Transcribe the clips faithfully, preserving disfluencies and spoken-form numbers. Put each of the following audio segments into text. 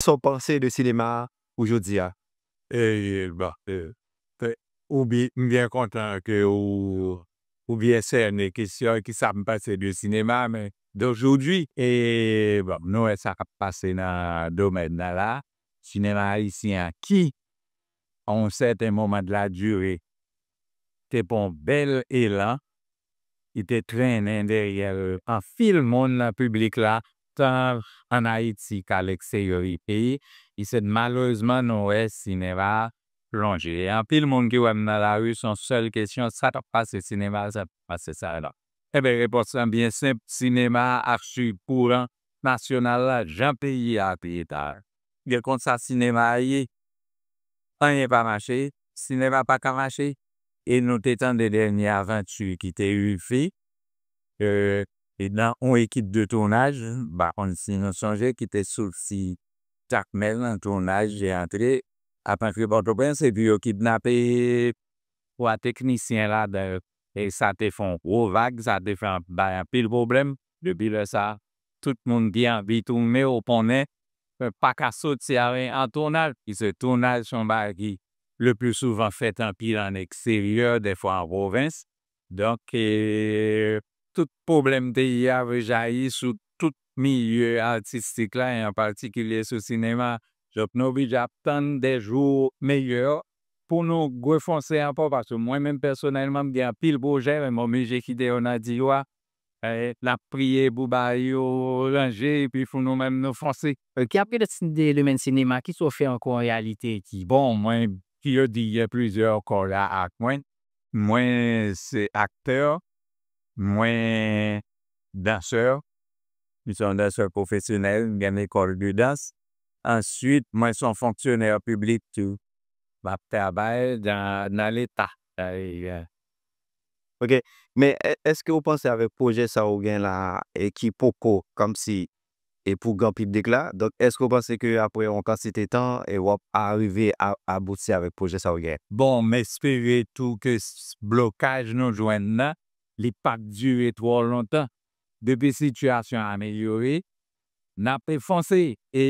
sa w panse de sinema a pou jodi a? E, bon, e, e, ou bi, m byen kontan ke ou, ou byen sène kesyon ki sa m panse de sinema, men dojodi, e, bon, nou wè sa k ap pase nan domèn nan la, sinema ayisyen an ki, a yon sèten moman de la dire, te pran yon bèl elan, ki te trennen dèyè l anpil moun nan piblik la, tan ann Ayiti k aleksteryè peyi, e se malerezman nou wè sinema a plonje. E anpil moun ki wè m nan lari, se yon sèl kesyon, sa k ap pase sinema a, sa k ap pase sa la. Enben, repons lan byen senp, sinema a ap swiv kouran nasyonal la, jan peyi a ap ye la. Gen konsa sinema a ye, anyen pa mache, sinema pa ka mache, e nou te tande dènye avanti ki te rive, e, e nan yon ekip de tounaj, m pa konn si nou sonje, ki te soti Jakmèl nan tounaj, e antre, ap antre Pòtoprens, epi yo kidnape twa teknisyen ladan yo. E sa te fè yon gwo vag, sa te fè an-, bay anpil pwoblèm. Depi lè sa a, tout moun ki anvi tounen, ou konnen, pa ka soti a, an tounaj. Paske tounaj se yon bagay ki, le pli souvan, fèt anpil an eksteryè, dèfwa an pwovens. Donk, e, tout pwoblèm peyi a rejayi sou tout milye atistik la, e an patikilye sou sinema. Donk, nou oblije ap tann des jours meilleurs pou nou refonse ankò, paske mwen menm pèsonèlman, m gen anpil pwojè, men m oblije kite yo nan diywa, e n ap priye pou bagay yo ranje, epi pou nou menm nou fonse. Ki ap gen de domèn sinema, kisa w fè ankò an reyalite ki... Bon, mwen, ki yo di, gen plizyè kò la ak mwen. Mwen se aktè, mwen dansè, m se yon dansè pwofesyonèl, m gen lekòl de dans. Answit, mwen se yon fonksyonè piblik tou. M ap travay nan, nan Leta. Ok. Men, e-, èske w panse avèk pwojè sa w gen la, e ki poko, kòmsi, e pou gran piblik la. Donk, èske w panse ke apre yon kantite tan, e w ap arive a abouti avèk pwojè sa w gen? Bon, m espere tou ke s-, blokaj nou jwenn nan, li p ap dire twò lontan. Depi sitiyasyon an amelyore, n ap fonse. E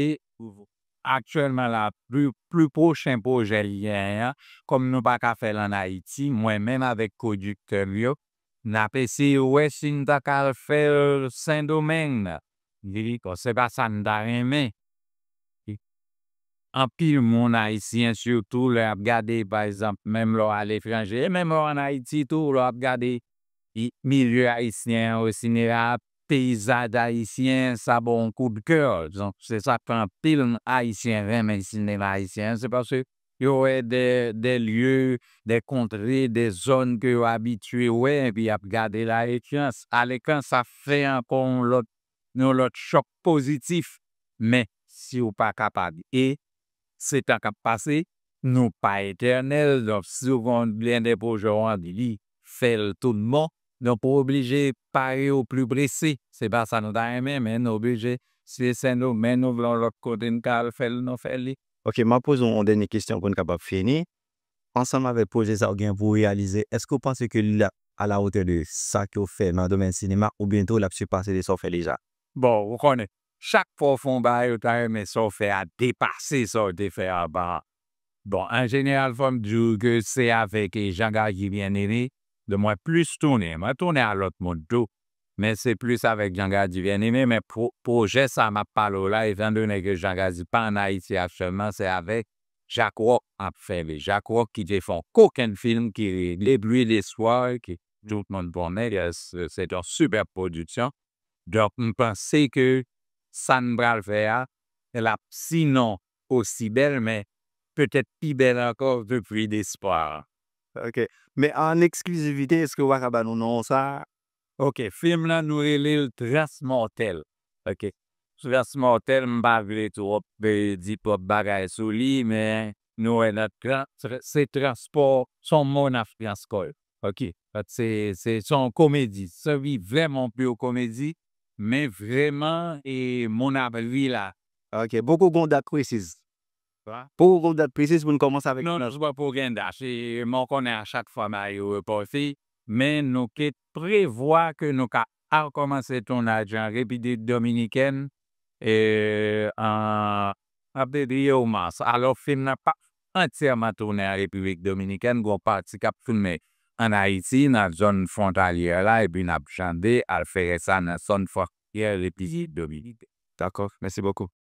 aktyèlman la, pli, pli pwochen pwojè li genyen an, kòm nou pa ka fè l ann Ayiti, mwen menm avèk pwodiktè m yo, n ap eseye wè si n ta ka al fè l Sendomeng. Li, bon, se pa sa n ta renmen. Anpil moun ayisyen, sitou lè y ap gade, pa egzanp, menm lè w aletranje, e menm lè w ann Ayiti tou, lè w ap gade milye ayisyen an, o sinema, peyizaj ayisyen, sa ba w yon koudkè. Donk, se sa k fè anpil ayisyen renmen sinema ayisyen an, se paske yo wè de, de lye, de kontre, de zòn ke yo abitye wè, epi y ap gade l a lekran. A lekran, sa fè ankò yon lòt, yon lòt chòk pozitif. Men, si w pa kapab, e se tan k ap pase, nou pa etènèl, donk, si w gen de pwojè w anvi, fè l tout bon. Donk, ou oblije pare, ou pli prese. Se pa sa nou ta renmen, men nou oblije. Si se Sendomeng, nou vle yon lòt kote, n ka al fè l, nou fè li. Ok, m ap poze w yon dènye kesyon pou n kapab fini. Ansanm avèk pwojè sa w gen pou w reyalize, èske w panse ke l a la wotè de sa ke w fè nan domèn sinema, oubyen tou l ap sipase de sa w fè deja? Bon, ou konnen, chak fwa w fè yon bagay, ou ta renmen sa w fè a depase sa w te fè anvan an. Bon, an jeneral, fò m di w ke se avèk, e, Jean Gardy Bien-Aimé, donk mwen plis tounen. Mwen tounen a lòt moun tou, men se plis avèk Jean Gardy Bien-Aimé, men pwo-, pwojè sa m ap pale w la, etandone ke Jean Gardy pa ann Ayiti aktyèlman, se avèk Jacques Rock m ap fè li. Jacques Rock ki te fè yon kokenn fim ki rele Pluie d'espoir, ki tout moun konnen, e, se, se yon sipè pwodiksyon. Donk, m panse ke sa n pral fè a, l ap sinon osi bèl, men petèt pi bèl ankò ke Pluie d'espoir. Ok. Men an eksklizivite, èske w pa ka ba nou non sa? Ok, fim nan, nou rele l Transmòtèl. Ok. Transmòtèl, m pa vle twòp, e, di twòp bagay sou li, men nou wè nan tran-, tra-, se transpò, se yon mo n ap transpò. Ok. Se, se, se yon komedi. Se vrèman yon pure komedi, men vrèman, e, moun ap ri la. Ok. Poko gon dat presiz? Poko gon dat presiz pou n kòmanse avèk... Non, nou poko gen dat. E, men w konnen a chak fwa bagay yo repòte, men nou ke prevwa ke nou ka al kòmanse tounaj an Repiblik Dominikèn, e, an, Ap debriye o mas. Alò, fim nan pa antyèman tounen an Repiblik Dominikèn, gon pati k ap tounen an Ayiti, nan zòn fwontalyè la, epi n ap chande al fè rès la nan zòn fwontalyè Repiblik Dominikèn. Dakò, mèsi bokou.